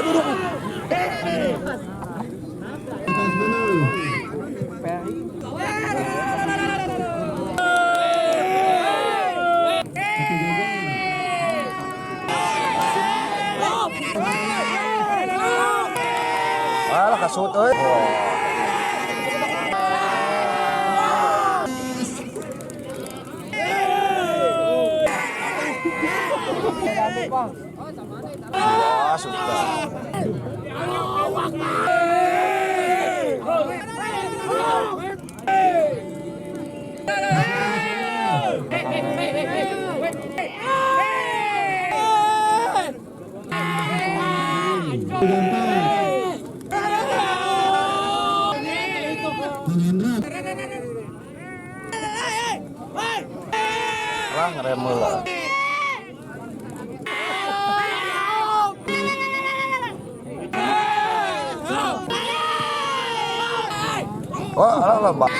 Duduk. Alah kasut euy. Wah, sudah. Lah ngerem heula. Oh, alah lah, Mbak.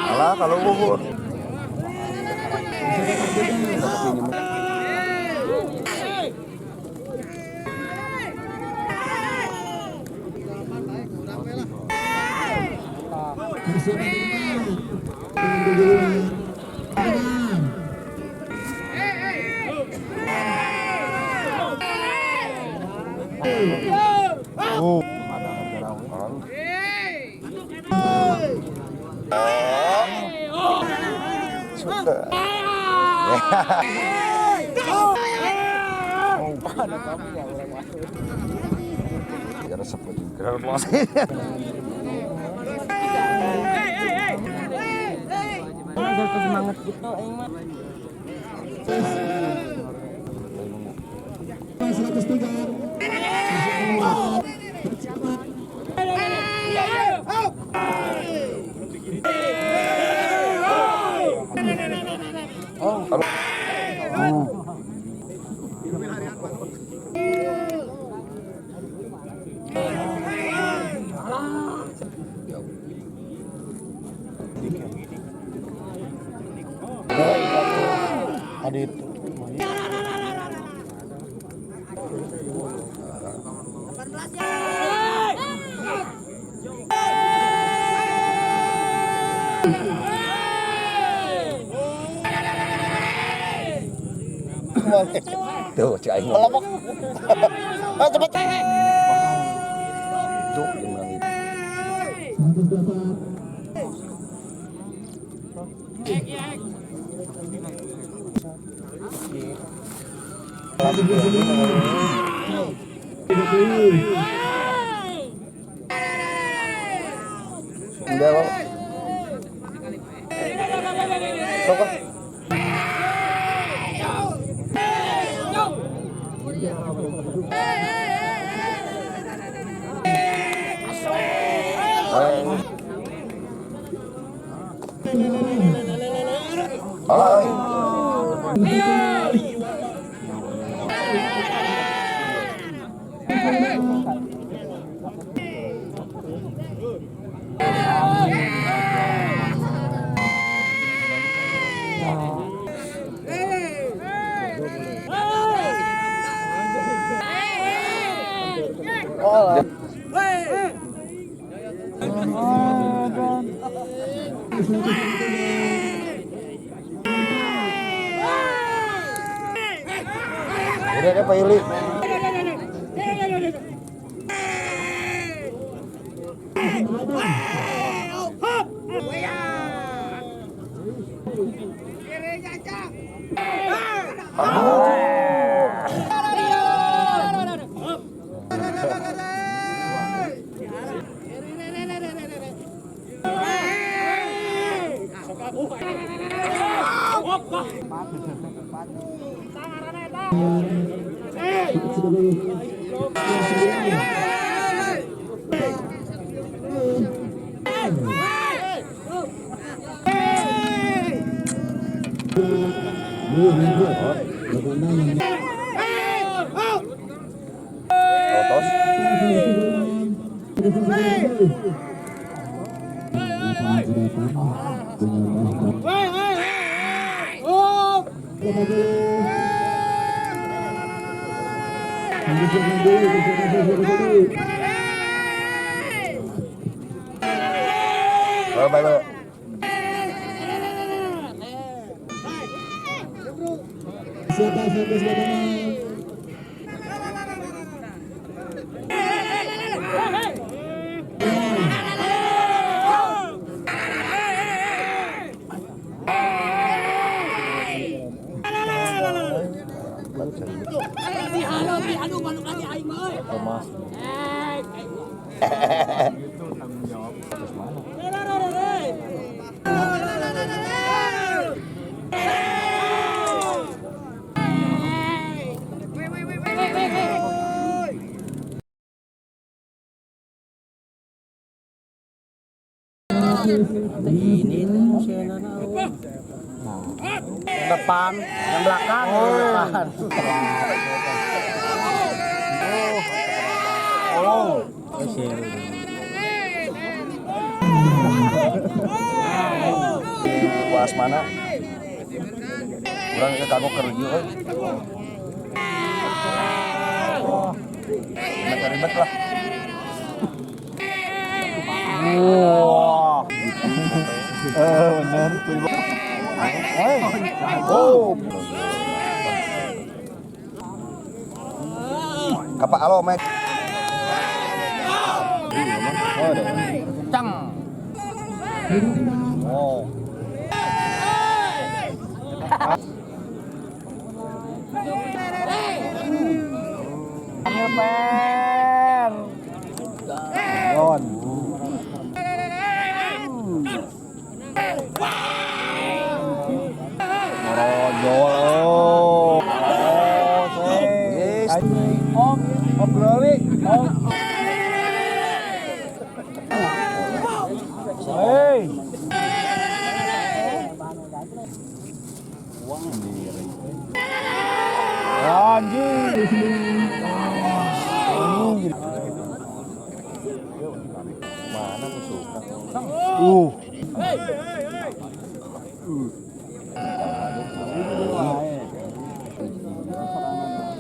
Alah kalau luhur. Sudah. Ya resep juga. Semangat gitu aing mah. Ada itu. Tuh, cek aing. Kelompok. Ah, cepet. Tuh, dia menang itu. Enggak kok. Sok ah. Alah, euy. Udah deh Pak Yuli. Oh, bye bye. Siapa sampai sebelah. Ini depan, yang belakang, yang depan. Oh. Was mana? Urang ke kagok kerja euy. Ribet lah. Wah. Bener. Oh. Kapak alo mek. Cang. Oh. Ambil per. Don. Morojol. Oh, yes. Om, Om Glory. Om. Hey. Anjing. Mana musuhnya?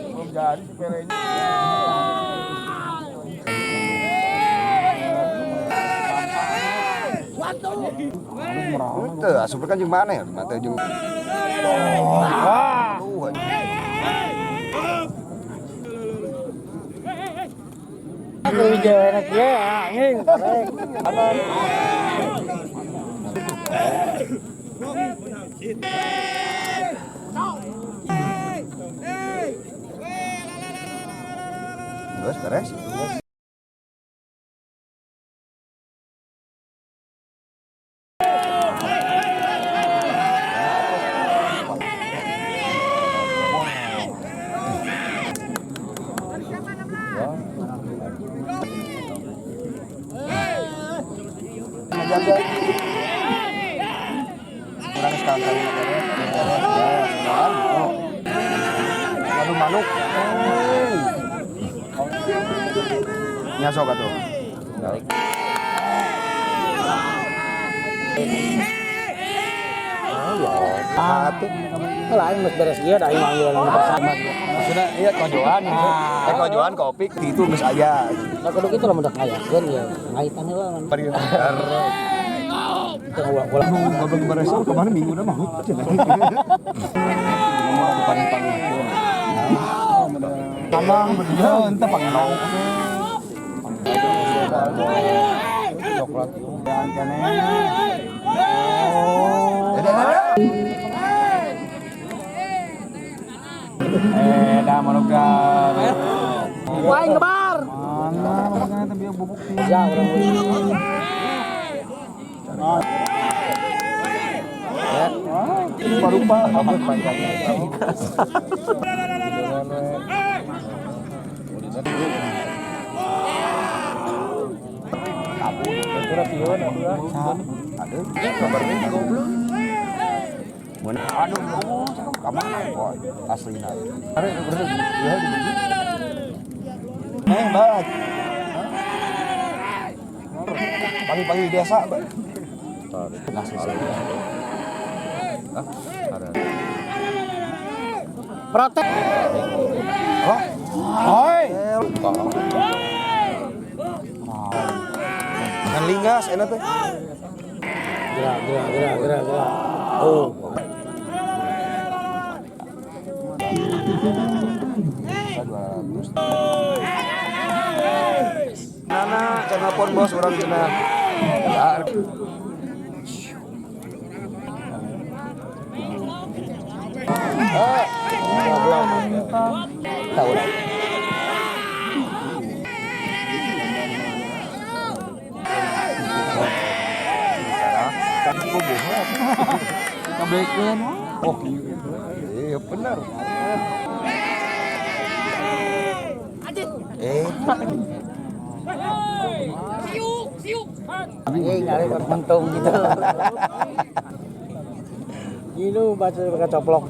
Belum jadi si perenya. Itu asup kan jeung mana ya? Mata jeung. Wah. Anjing. Terus beres. Menjaga kurang sekali kali ya, oh. Manuk. Nyasok atuh. Balik. Oh, ya. Atuh. Lain geus beres ieu da aing manggil bersama. Maksudnya iya kojoan. Kojoan kopi itu geus aya. Nah, kudu kitu lamun dak ngayakeun ya ngaitan heula. Ulang goblok beres kemarin minggu udah mah. Tambang bener ente pangenong. Coklat. Dah manuka. Wah, ngebar. Mana maksudnya teh bieu bubuk. Ya, urang Rupa-rupa. Aduh, kabarnya goblok. Aduh, kamana boy? Aslina. Aduh, ya. Eh, Mbak. Pagi-pagi di desa, Mbak. Protes. Hah? Oi. Kan lingas enak teh. Gerak, gerak, gerak, gerak, gerak. Oh. Nana, cenah pon bos urang cenah. Ya. Tahu lah. Oh, iya benar. Siuk, siuk. Ini nyari mentung gitu. Gini baca pakai coplok.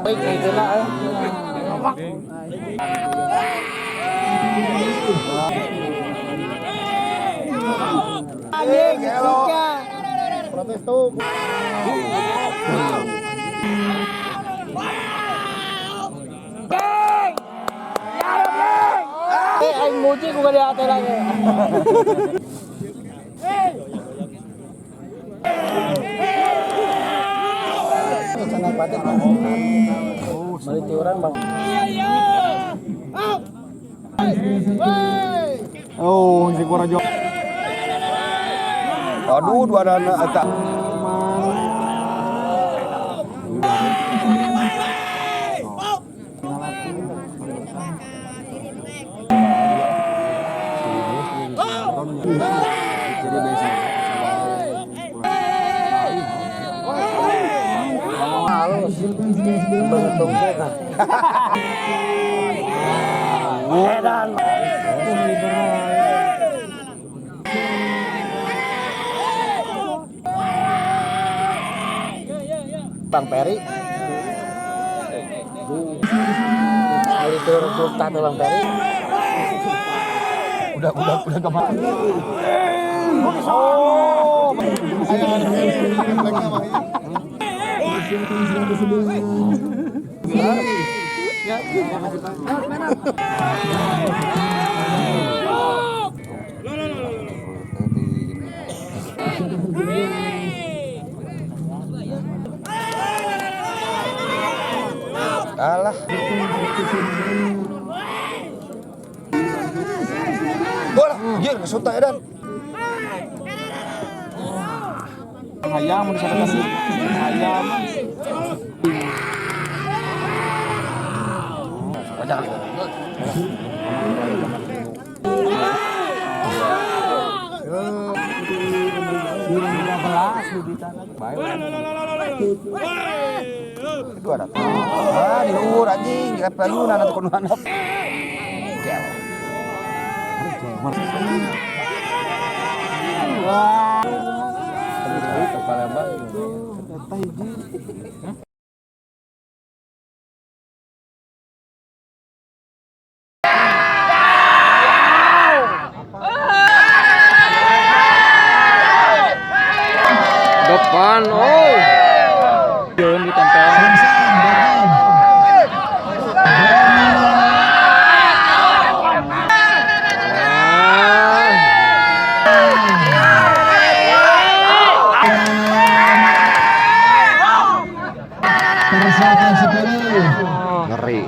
Baik itu lah. Anjing, protes tuh. Aing muji ku gak diate lagi. Sangat batik. Beli tiuran bang. Oh, si kurang jauh. Aduh, dua anak eta. Halus. Bentung kan. Edan. Bang Peri. Kali turun turun Bang Peri. Udah kemana? Oh. Alah. Bola, anjir, kesunta edan. Ayam udah sampai ayam. Pajak. Dua ratus. Ah, di luhur anjing, ikat payunan atau kudu handap. Wah. Depan, oh. Jangan ditempel. Ngeri.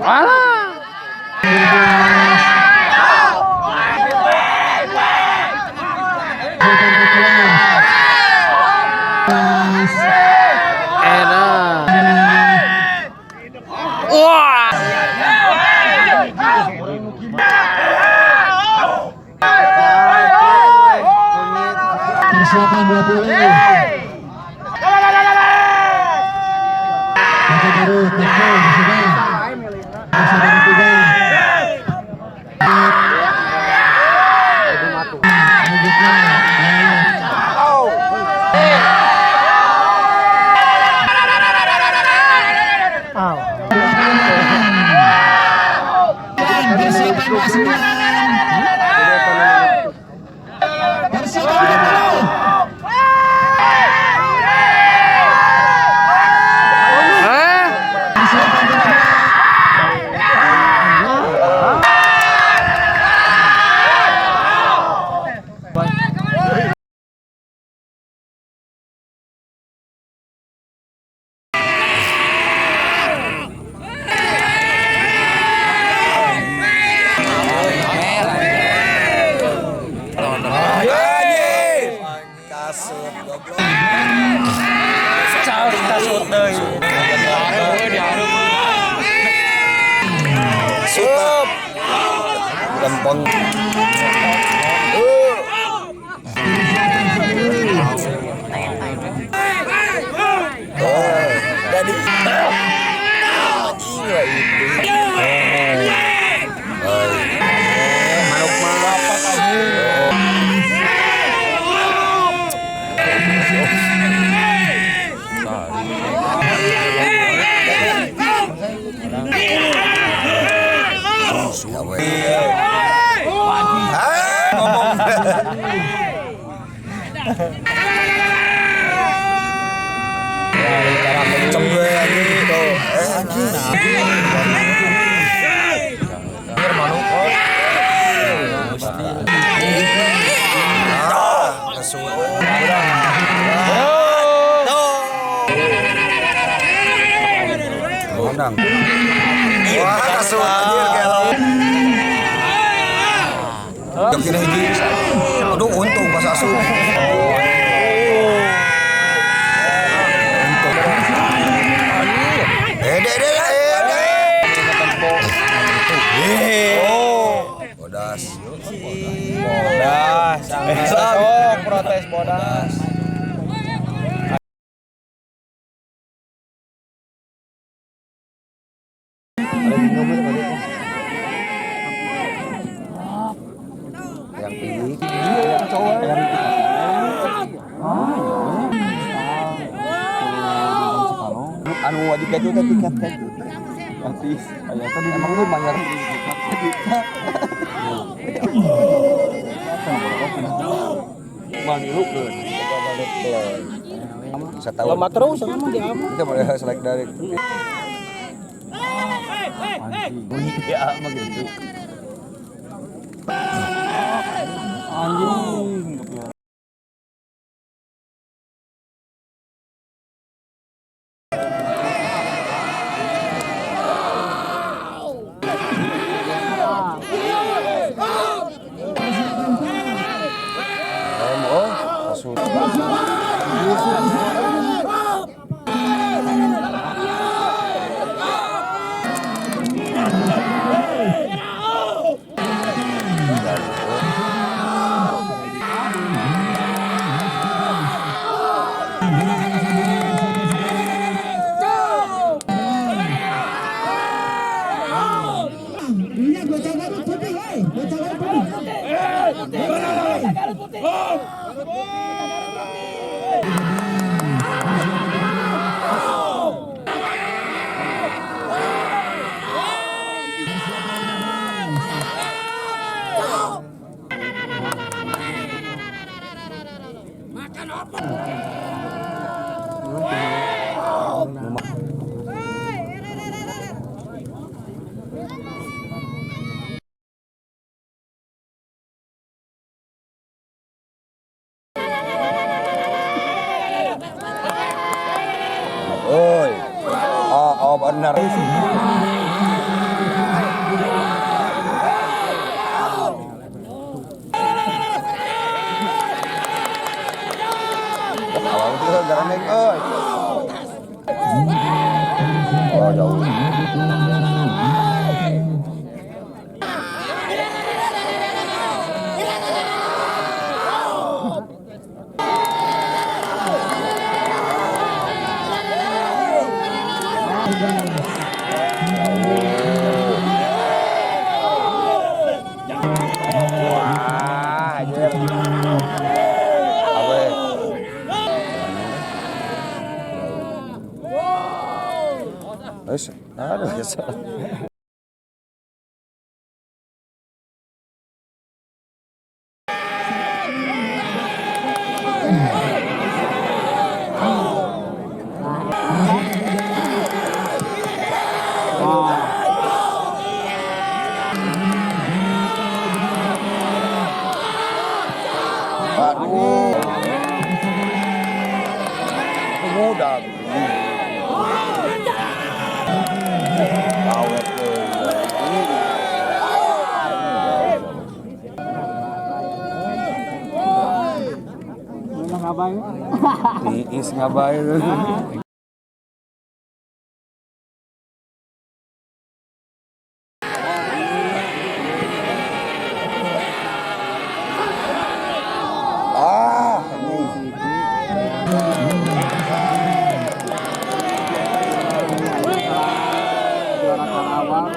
Alah. Enak. Wah. Persiapan 20. Maka baru tempo sudah. Persiapan 3. Sup. Lempeng. Jadi anjing lah itu. Manuk mah ngomong. Wah, kasut anjir gelo. Aduh, untung pas asup. Untung. Oh, bodas. Bodas. Sok protes bodas. Yang pilih. Anu wajib itu kan tiket itu. Gratis. Aya tadi Emang lu bayar Mal nilukeun. Bisa tahu. Lama terus sama di apa? Kita boleh selek dari. Ya mah gitu. Anjing. Oh, kasut. Oi. Oh, oh benar. Awal itu garandeng euy. Oh, jauh. Wah, anjir. Awe. Wes, aduh biasa. Ngabay. Tiis ngabay. Ah, anjing. Juara Karawang.